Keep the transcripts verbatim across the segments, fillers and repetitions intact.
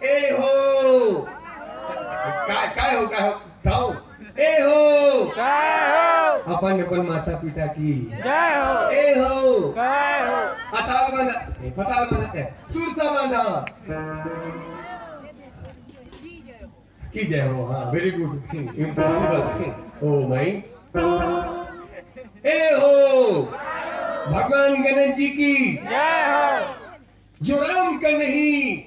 ए हो। का, काय हो, काय हो? गाओ। ए हो। जय हो। अपन, अपन माता पिता की। जय हो। ए हो। जय हो। अताल बांधा, ए, पताल बांधा, ए, सुरसा बांधा। की जय हो, हाँ, very good, impossible। ओ माई। ए हो, भगवान गणेश जी की। जय हो। जो राम का नहीं।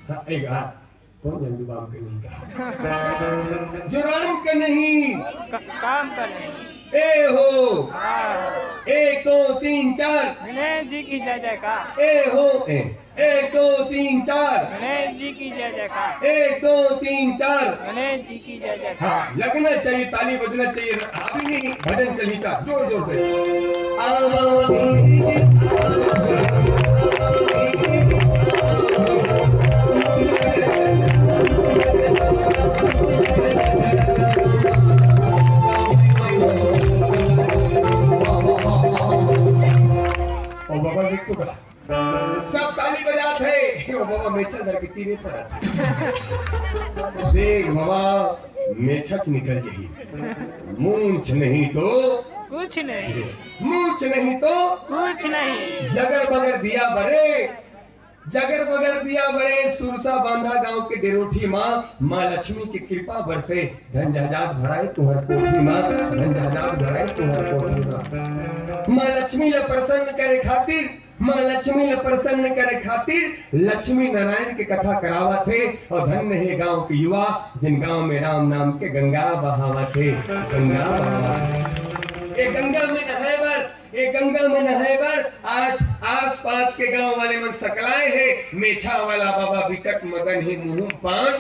हाँ, एक, हाँ, कौन जल्दी राम का नहीं का? जो राम का नहीं। क-, काम का नहीं। ए हो। हाँ। एक, दो, तीन, चार। गणेश जी की जय जयकार। ए हो, ए। एक, दो, तीन, चार। गणेश जी की जय जयकार। एक, दो, तीन, चार। गणेश जी की जय जयकार। हाँ, लगना चाहिए, ताली बजना चाहिए। अभी नहीं, भजन चलता, जोर जोर से। ओ बाबा, देख तो बड़ा। सब ताली बजात हे। ओ बाबा, मेछा धर के तीरे पड़त हे। देख बाबा, मेछच निकल जाही। मूंछ नहीं तो कुछ नहीं। मूंछ नहीं तो कुछ नहीं। जगर बगर दिया बरे, जगर बगर दिया बरे, सुरसा बांधा गांव के डेरोठी माँ, माँ लक्ष्मी के कृपा बरसे। धन जहजात भराए तुहर कोठी माँ, धन जहजात भराए तुहर कोठी माँ। माँ लक्ष्मी ला प्रसन्न करे खातिर, माँ लक्ष्मी ला प्रसन्न करे खातिर लक्ष्मी नारायण के कथा करावत हे। अउ धन्य हे गांव के युवा, जिन गांव में राम नाम के गंगा बहावत हे, गंगा बहावत हे। ए गंगा में नहाए बर, ए गंगा में नहाए बर आज आसपास के गांव वाले मन सकलाए हे। मेछा वाला बाबा बिकट मगन हे, मुंह पान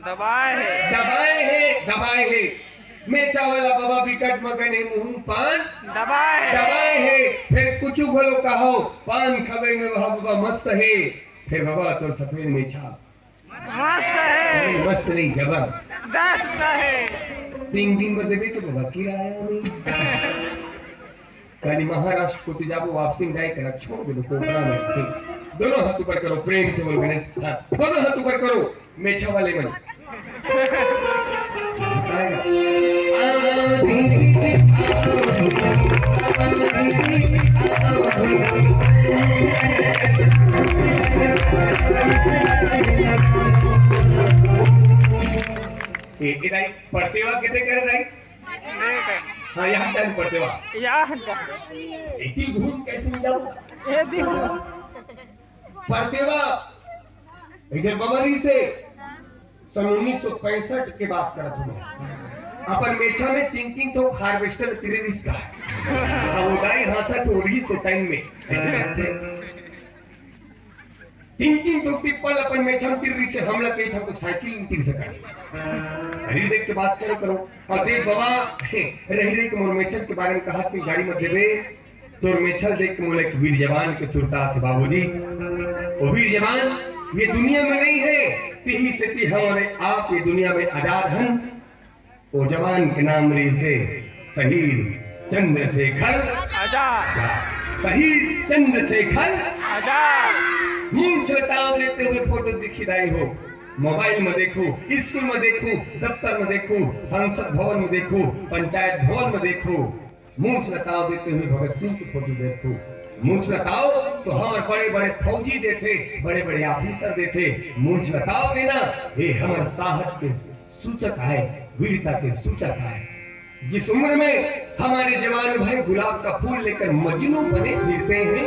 दबाए हे। दबाए हे, दबाए हे। मेछा वाला बाबा बिकट मगन हे, मुंह पान दबाए हे। दबाए हे। फिर कुछ घलो कहो, पान खबई में वह बाबा मस्त हे। फिर बाबा तोर सफेद मेछा मस्त हे। नहीं, मस्त नहीं, जबरदस्त हे। तीन दिन में देबे तो बाबा किराया नहीं। काली महाराष्ट्र कोती जाबो, वापसी में जाए करा, छोड़ दे कोकरा में। दोनों हाथ ऊपर करो, प्रेम से बोल गणेश। हाँ, दोनों हाथ ऊपर करो, मेछा वाले मन। ए, ए दाई, परतेवा कते करे दाई? हाँ, यहाँ टाइम परतेवा। यहाँ का। इतनी घूम कैसे मिल जाऊँ? ये दी। परतेवा, इधर बबरी से सन उन्नीस सौ पैंसठ के बात करत हूँ मैं। अपन मेछा में तीन तीन ठो हार्वेस्टर तिरे रिस का। अब वो दाई हाँसा तो रही सो टाइम में। ऐसे रहते। तीन तीन ठो टिप्पल अपन मेछा में तिर रिस से हमला कही था तो साइकिल नहीं तिर सका। शरीर देख के बात करो करो। और देख बाबा, रही रही के मोर मेछल के बारे में कहा कि गाड़ी मत देबे। तोर मेछल देख के मोला एक वीर जवान के सुरता आथे बाबूजी। वो वीर जवान ये दुनिया में नहीं है, तिही सेती हमरे आप ये दुनिया में आजाद हन। वो जवान के नाम रहिसे शहीद चंद्रशेखर आजाद। आजाद। शहीद चंद्रशेखर आजाद। मूंछ ल ताव देते हुए फोटो दिखी दाई हो, मोबाइल में देखो, स्कूल में देखो, दफ्तर में देखो, संसद भवन में देखो, पंचायत भवन में देखो, मूंछ ल ताव देते हुए भगत सिंह के फोटो देखो। मूंछ ल ताव तो हमर बड़े बड़े फौजी देथे, बड़े बड़े ऑफिसर देथे। मूंछ ल ताव देना ये हमर साहस के सूचक है, वीरता के सूचक है। जिस उम्र में हमारे जवान भाई गुलाब का फूल लेकर मजनू बने फिरते हैं,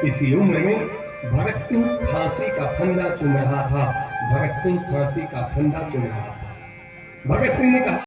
इसी उम्र में भगत सिंह फांसी का फंदा चूम रहा था। भगत सिंह फांसी का फंदा चूम रहा था। भगत सिंह ने कहा,